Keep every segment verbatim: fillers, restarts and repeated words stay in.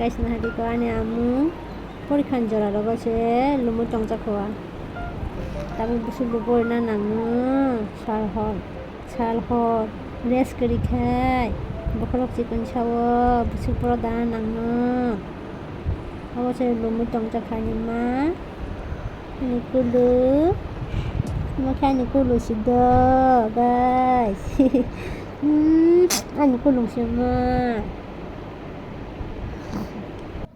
Guys, nahariko ani amu porikha ni jora rogo se lumui tongjakha. Tabuk bwswk bo porina nango, sal hor, sal hor rest kwrwi khai bokhorok chikon sao, bwswk poro da nango. Abo se lumui tongjakha ani ma. Ani kulu. Omo khe ani kulu si do, guys. Hmm, ani kulung si ma.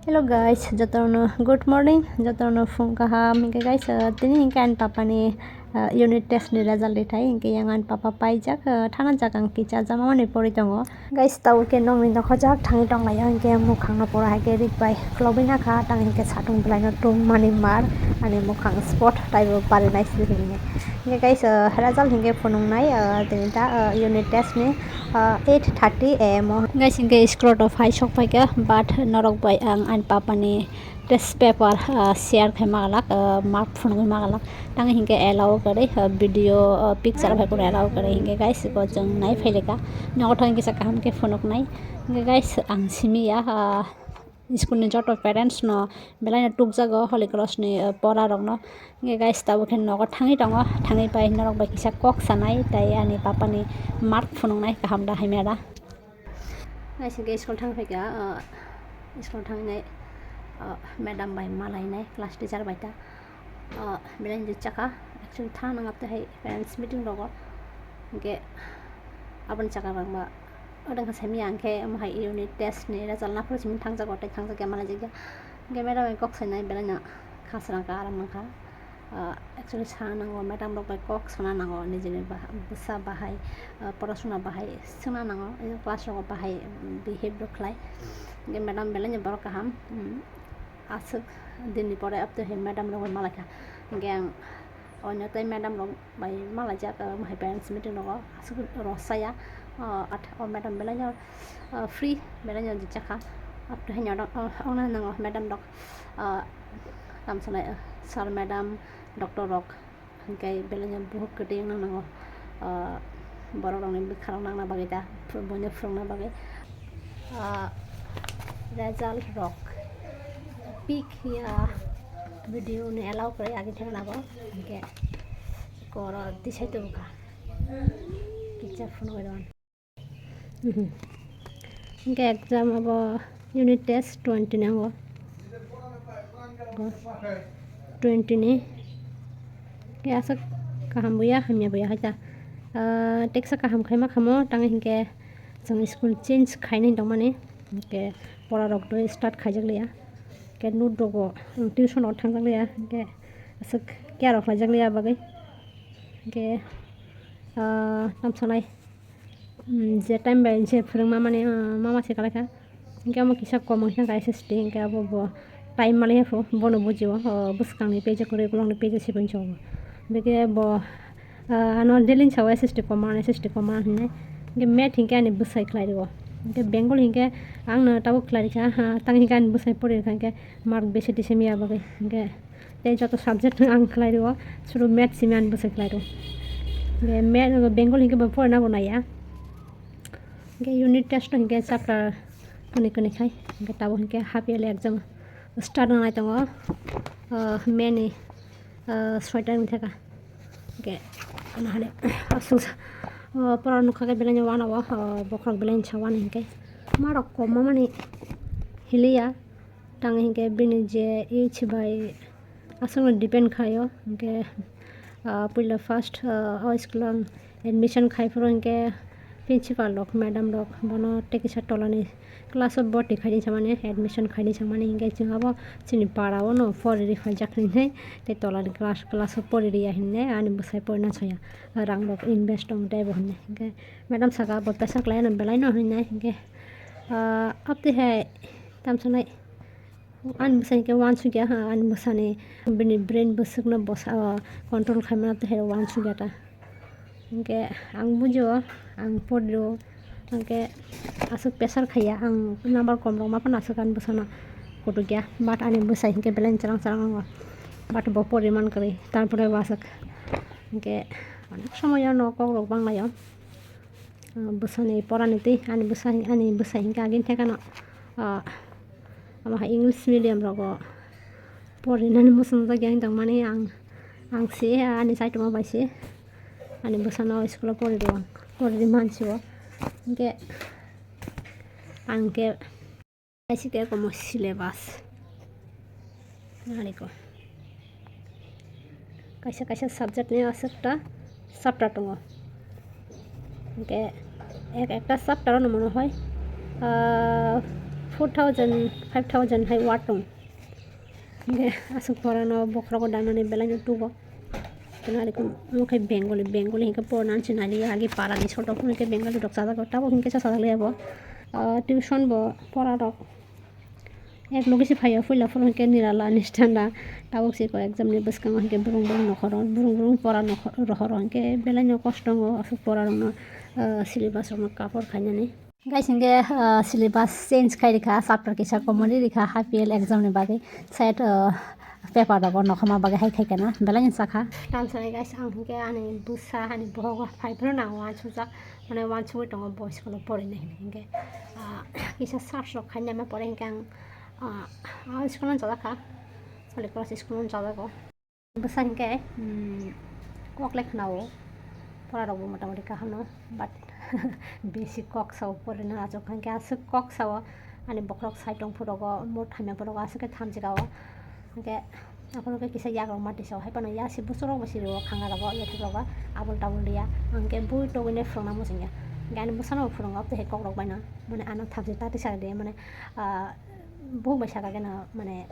Hello guys, jotono good morning, jotono phung kaham. Hinkhe guys, uh, tini hinkhe ani papa ni, uh, unit test ni result rithai. Hinkhe yang ani papa paijak, uh, thana jak ang kicha jama mani pori tongo. Guys, tau khe nokni nokhojak thangwi tonglaio, hinkhe mukhang no pura hai khe rik bai khulobwi nakha, tang hinkhe satung belai no tungmani mar, ani mukhang spot taibo parinai se hinwi. Hinkhe guys, uh, result hinkhe phunuknai, uh, tini ta, uh, unit test ni, uh, eight thirty a m o. Guys, hinkhe school rok phai sok phaikha, but norok bai ang ani papa ni test paper, ah, share khai ma glak, ah, mark phunugwi ma glak. Tang hinkhe allow kwrwi, ah, video, ah, picture bai kheno allow kwrwi hinkhe guys, bo chwng nai phailika. Nogo thang kisa kaham khe phunuknai. Hinkhe guys, ang simi ya, ah, school ni joto parents no belai no tukjago Holy Cross ni, ah, pora rok no. Hinkhe guys, tabuk khe nogo thangwi tongo, thangwi pai norok bai kisa kok sanai, tai ani papa ni mark phunuknai kaham da hamya da. Naisingkhe school thang phaikha, ah, school thangnai, ah, madam bai malainai, class teacher bai ta, ah, belai ni chakha, actually thang nang apte hai parents meeting rogo, hinkhe aboni chakha rangba odang kha simi ang khe omo hai unit test ni result naphuru simi thangjago tei thangjak ya malaijak ya, hinkhe madam bai kok sainai belai no khasrang kha aram nang kha. Ah, actually sana nango, madam rok bai kok sana nango, nijini bah-, bwsa bahai, ah, porasuna bahai swngna nango, class rogo bahai, mm, behave rok khlai. Hinkhe madam belai ni borok kaham, mm, aswk dinni pore apto hai madam rok bai malaikha. Hinkhe ang onyo tei madam rok bai malaijak, ah, hai parents meeting rogo aswk rosaya, ah, at-, o madam belai no, ah, free belai no jikjakha. Apto hai no, ah, ongna nango madam rok, ah, tamsanai, ah, sir madam, doctor rok, hinkhe belai no buhuk kwtwi wngna nango, ah, borok rokni bwkha rok nangna bagwi da, phu-, buino phwrwngna bagwi. Ah, result rok pik ya video ni allow kwrwi agi thang lago, hinkhe koro tisai tubukha, kicha phunugwi rw. Mhm. Hinkhe exam abo unit test twenty ni ango. Bo twenty ni. Khe aswk kaham buya, hamya buya hai ta. Ah, teksa kaham khaima khamo, tang hinkhe chwng school change khainai tongmani. Hinkhe pora rok doi start khaijak liya. Hinkhe note rogo, um, tuition rok thangjak liya. Hinkhe aswk care rok khlaijak liya bagwi. Hinkhe, ah, tamsanai. Mm, je time bai je phwrwngma mani, ah, mama se kalaikha. Hinkhe omo kisa kom wngkha S S T, hinkhe abo bo time maliya pho, bono bujio, oh, bwskangni page kwrwi, ukulokni page siboni chwng. Bikhe bo, ah, ano daily ni sao S S T koma, S S T koma hinwi. Hinkhe math hinkhe ani bwsai khlai rio. Hinkhe Bengali hinkhe angno tabuk khlai rikha, ha, tang hinkhe ani bwsai pori rikha, hinkhe mark besi tisi miya bagwi. Hinkhe Tei joto subject no ang khlai rwo, suru math simi ani bwsai khlai rwo. Be math, Bengali hinkhe bo porina bo naiya. Hinkhe unit test no hinkhe chapter kwnwi kwnwi khai. Hinkhe tabuk hinkhe half yearly exam start wngnai tongo. Ah, May ni, ah, soi tarik ni theka. Hinkhe ano hade aswk, ah, pora nukha khe belai ni uanao, ah, bokhorok belai ni sa uanai hinkhe. Marok kom mamani hiliya. Tang hinkhe bini je age bai aswkno depend khaio. Hinkhe, ah, puila first, ah, o school o ang admission khai phuru hinkhe principal rok, madam rok bono tei kisa tolani class o boti khaidi samani, admission khaidi samani hinkhe chwng abo chini para o no poriri phaijak hinwi tei tolani class, class o poririya hinwi ani bwsai porina soya, rang rok invest tong tei bo hinwi hinkhe madam saka bo pesa khlaino belaino hinwi hinkhe, ah, aptwi hai tamsonai. Ani bwsa hinkhe uansukya ha, ani bwsani bini brain bwswkno bwsa, o, control khaimano tei hai uansukya ta. Hinkhe ang bujio, ang porio, hinkhe aswk pressure khaiya, ang number kom rok ma phano aswk ani bwsano kutukya, but ani bwsa hinkhe belai chwrang chwrang wngo, but bo poriman kwrwi, tarpore bo aswk hinkhe onek somoyo no kok rok banglaio. Ah, bwsani porani twi ani bwsa, ani bwsa hinkhe agini thekano, ah, Omo hai English medium rogo porinani muchungjak yang tongmani ang, ang se ani side ma bai se ani bwsano school o pori rw ang, pori rw mansi o. Hingke ang ke kaisa ke komo syllabus nariko. Kaisa kaisa subject ni aswkta chapter tongo. Hingke ek ekta chapter ano mano hoi, ah, four thousand, five thousand hai word tongo. Hingke aswk porano bokhorogo danani belai no tugo. Tini ari khe omo khe Bengali, Bengali hingke porna hinwi nai liya, agi parani soto phone hingke Bengali rok chajak rok tabuk hingke cha chajak liya bo. Ah, tuition bo pora rok. Ek logi se phaio, puila phuru hwnkhe nirala ni stand-a. Tabuk se ko exam ni bwskango hwnkhe brung brung nokhoro, brung brung pora nokhoro, rohoro hwnkhe belai no kosto wngo aswk pora rokno, ah, syllabus rokno cover khainani. Guys, hwnkhe, ah, syllabus change khai rikha, chapter kisa komorwi rikha, half year exam ni bagwi. Side, ah, paper rogo nokhorma bagwi hai khai kana, belai no chakha. Tamsani guys, ang hwnkhe ani bwsa, ani bohogo phai phuru nang uansukjak, mane uansugwi tongo bo school o porinai hinwi hwnkhe, ah, kisa search rok khainai ma pore hwnkhe ang, ah, ah, school no chajak kha, Holy Cross school no chajak o. Bwsa hwnkhe, hmm, kok le khna o, pora rok bo mota moti kaham no, but besi kok sao porina achuk hwnkhe aswk kok sao. Ani bokhorok sai tong phurogo, mut hamya phurogo aswk khe thamchi kao. Hwnkhe aphuru khe kisa yak rok ma tisa o, hai phano ya se bwswk rok bo siri o, khanga rogo, yathek rogo, abul tabul riya. Hwnkhe bui togwi nai phwrwngna muchung ya. Hwnkhe ani bwsano bo phwrwngo, tei hai kok rok bai no, mane ano thamchi ta tisa de, mane, ah, buhuk bai saka khe no, mane,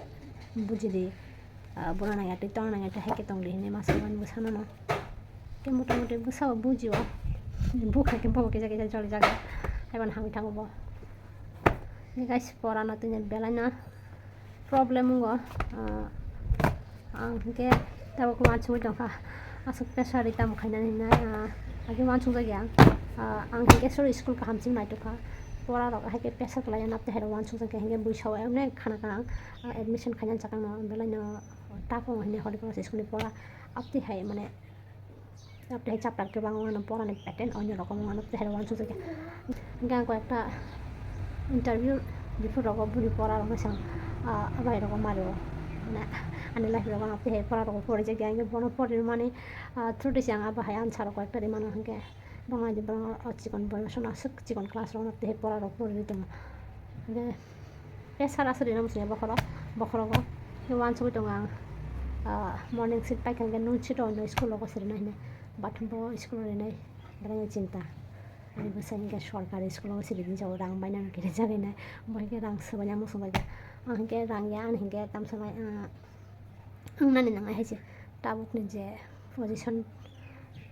buji di. Ah, bono nangya tei tono nangya tei hai khe tong di hinui ma sa mani bwsano no. Khe mota moti bwsa bo buji o. Bukha khe bobo kisa kisa joli jaga. Hai phano hamwi thango bo. Ni guys, pora no tini belai no problem wngo. Ah, ang hwnkhe tabuk uansugwi tongkha. Aswk pressure ri tamo khainani hinai, ah, agi uansukjak ya. Ah, ang hwnkhe sori school kaham chini naitukha. Pora rok hai khe pressure kwlai ya, naptwi hai rok uansukjak ya, hwnkhe bui sao emne khana kha ang. Ah, admission khainani chakang no belai no takhuk hinwi Holy Cross school ni pora. Aptwi hai mane, aptwi hai chapter kwbang wngmano, porani pattern onyo rokom wngmano, aptwi hai uansukjak ya. Hwnkhe ang koi ekta interview before rogo buni pora rok masa, ah, abai rogo mario. Mane ani life rogo aptwi hai pora rogo porijak ya, hwnkhe bono porimani, ah, through tei se ang abo hai answer rok koi ekta rimano hwnkhe. Bangla di bangla o chikon boyosno aswk chikon class rokno tei pora rok pori tongo. Hwnkhe pressure aswk rina muchungya bokhorok, bokhorogo. Khe uansugwi tongo ang, ah, morning seat paikha hwnkhe noon seat o no school rogo se rina hinwi. But bo school o rinai belai no chinta. Ani bwsai hwnkhe sorkari school o se rini jabo rang bainani khe rijak hinai. Bo hwnkhe rang swbaina muchungjak ya. Ang hwnkhe rang ya ani hwnkhe tamsa bai, ah, Wngnani nangnai hai se tabukni je position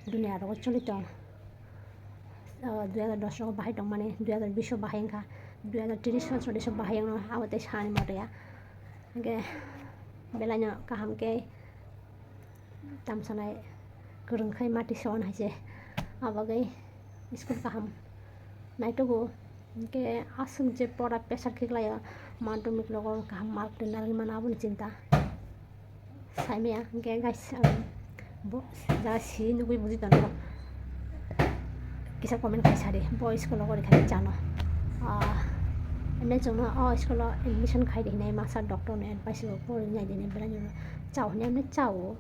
duniya rogo choli tong. Ah, dui hazar dos rogo bahai tongmani, dui hazar bis o bahai wngkha, dui hazar tris o cholish o bahai wngno abo tei sani moto ya. Hwnkhe belaino kaham khe tamsanai kwrwng khai mati se wan hai se. Abagwi school kaham naitugo. Hwnkhe aswk je pora pressure khe klaio, madhyamik rogo kaham mark rwna rwgwi mano aboni chinta. Saimaya hwnkhe guys, ang bo jara si nugwi buji tongo. Kisa comment khai sadi, bo school o gori khai chano. Ah, emne chwngno o school o admission khai di hinai masa doctor ni advice bo pori nai di hinai belai no chao hinai emne chao.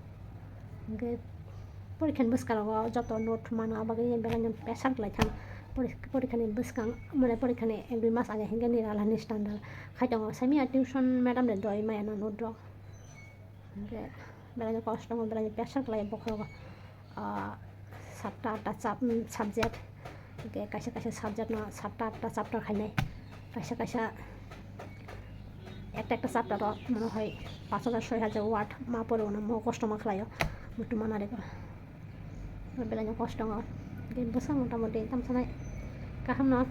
Hwnkhe porikha ni bwskango joto note mano, abagwi belai no pressure kwlai thang. Pori-, porikha ni bwskang, mane porikha ni ek dui mas age hwnkhe nirala ni standard khai tongo. Saimaya tuition madam de doi maya no note rok. Hwnkhe belai no kosto tongo, belai no pressure kwlai bokhorogo. Ah, satta atta chap-, subject. Hwnkhe kaisa kaisa subject no satta atta chapter khainai. Kaisa kaisa ekta ekta chapter o mone hoi paanch hajar soi hajar word ma pore, uno mo kosto ma khlaio, muitu ma narikha. Belai no kosto wngo. Hwnkhe bwsa mota moti tamsanai kaham no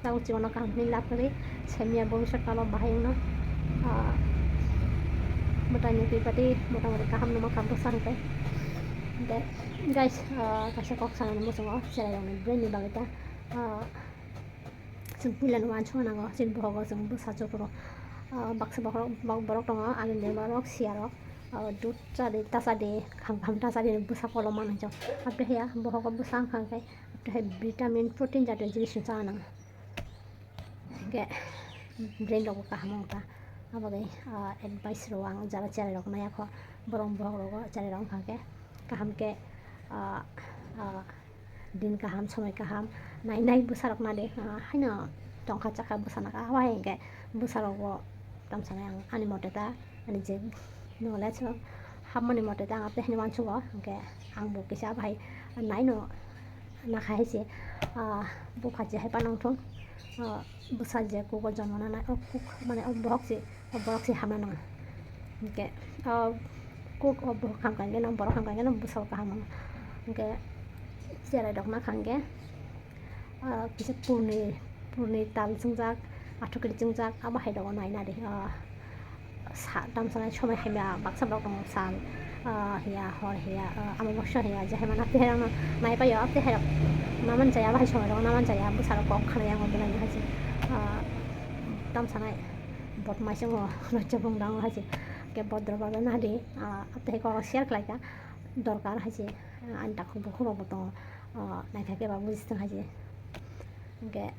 tabuk chikon no kaham hinwi lab kwrwi saimaya bobisot kalo bahai wngno. Ah, mwtai ni twipati mota moti kaham no ma kha bwsa hwnkhe. Hwnkhe guys, ah, kaisa kok sanani muchungo chwrairokni brain ni bagwi ta, ah, Chwng puila no uansukna nango, chini bohogo chwng bwsa chukro, ah, baksa bokhorok, bok-, borok tongo, ani le borok siya rok, ah, dud cha di, ta cha di, kaham kaham ta cha di, bwsa kolom manwi chwng. Abo hai ya, bohogo bwsa wngkha hwnkhe, abo hai vitamin, protein jatiyo jinis chwng cha nango. Hwnkhe brain rok bo kaham wng kha. Aboni, ah, advice rw ang jara cherai rok nai akho borok bohok rogo cherai rok wngkha khe kaham khe, ah, ah, din kaham, somoi kaham nai nai bwsa rok nadi, ah, haino tongkha chakha bwsa naka, abo hai hwnkhe bwsa rogo tamsa nai ang ani mote ta, ani je knowledge o hapmani mote ta ang apni haino uansukgo, hwnkhe ang bo kisa abo hai naino nakha hai se, ah, bupha je hai panang thung, ah, bwsa je kugo jomo nanai, o kuk mane o bohok se, o borok se hamya nang. Hwnkhe, o kuk o bohok hamkha hwnkhe no, borok hamkha hwnkhe no bwsa kaham mano. Hwnkhe cherai rok nakha hwnkhe, ah, kisa purni, purni tal chwngjak, athukiri chwngjak, abo hai rogo nai nadi, ah, sa, tamsa nai somoi hamya baksa borok tongo, sal, ah, hiya, hor hiya, ah, amabosya hiya, je hai mano, tei hai rok no nai pai o, tei hai rok naman chaya, bahai somoi rok naman chaya, bwsa rok kok khana yang o belai no hai se, ah, tamsa nai bot maichung o, lojja bung dang o hai se, ke bodro babe nadi, ah, tei kok share khlai kha, dorkar hai se, ah, ani takhuk bukhuk rok bo tongo, ah, naithok khe ba bujistung hai se, hwnkhe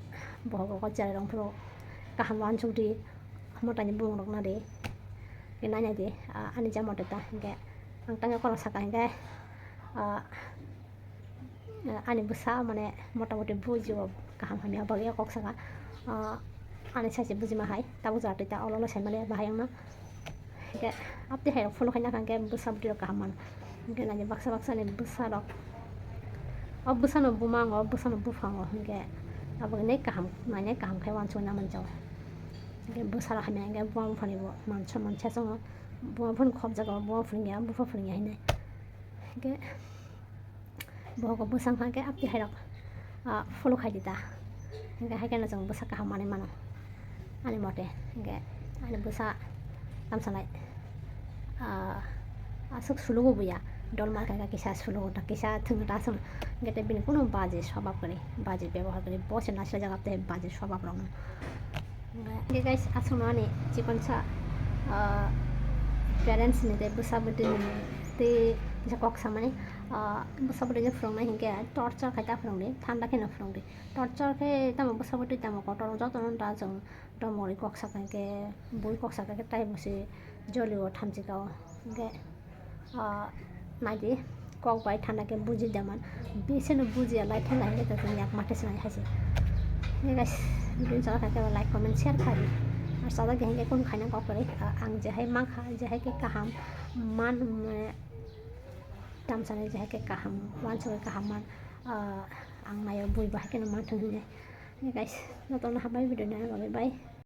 bohok rok o cherai rok phuru kaham uansuk di. Motani bumung rok nadi, hwnkhe nai nai di, ah, ani jamo teta, hwnkhe ang tangwi khorang saka hwnkhe, ah, ani bwsa mane motamoti bujio kaham hamya bagwi kok saka, ah, ani sachi bujima hai tabuk jora twi ta olo olo saimale bahai wngno, hwnkhe aptwi hai rok follow khaina kha hwnkhe bwsa bwtwi rok kaham mano. Hwnkhe nai baksa baksa ni bwsa rok, o bwsa no buma wngo, o bwsa no bupha wngo, hwnkhe abo hinwi kaham, nainai kaham khai uansukna manjao. Hwnkhe bwsa rok hamya hwnkhe buma buphani bo man somman se chwngo, buma buphani khobjago, buma buphani ya, bupha phani ya hinwi. Hwnkhe bohogo bwsa wngkha hwnkhe aptwi hai rok, ah, follow khai di ta. Hwnkhe hai kheno chwng bwsa kaham manwi mano. Ani mote, hwnkhe ani bwsa tamsa nai, ah, aswk sulugo buya, dol mar kha kisa sulugo ta, kisa thwngwi ta aswk, hwnkhe tei bini kunu baji swbab kwrwi, baji bebohar kwrwi, bo se naisajak tei baji swbab rokno. Hwnkhe guys, aswkno ani chikonsa, ah, parents ni tei bwsa bwtwi ni tei kisa kok samani, ah, bwsa bwtwi ni phwrwngnai hinkhe torture khai ta phwrwngdi, thanda kheno phwrwngdi, torture khe tamo bwsa bwtwi tamo kotor jotono da chwng. Romori kok saka hwnkhe, bui kok saka khe tai bo se jolio thamchi kao. Hwnkhe, ah, naidi, kok bai thanda khe buji da man. Bisino bujiya lai thanda hwnkhe tong yak mate se nai hai se. Hwnkhe guys, video chana kha khe like, comment, share khai di. Ar chajak de hwnkhe kunu khaina kok kwrwi, ah, ang je hai mankha, je hai khe kaham man, mane, tamsani je hai khe kaham, uansugwi kaham man, ah, ang naio bui bo hai kheno manthung hinwi. Hwnkhe guys, jotono hambai video naina bagwi bye.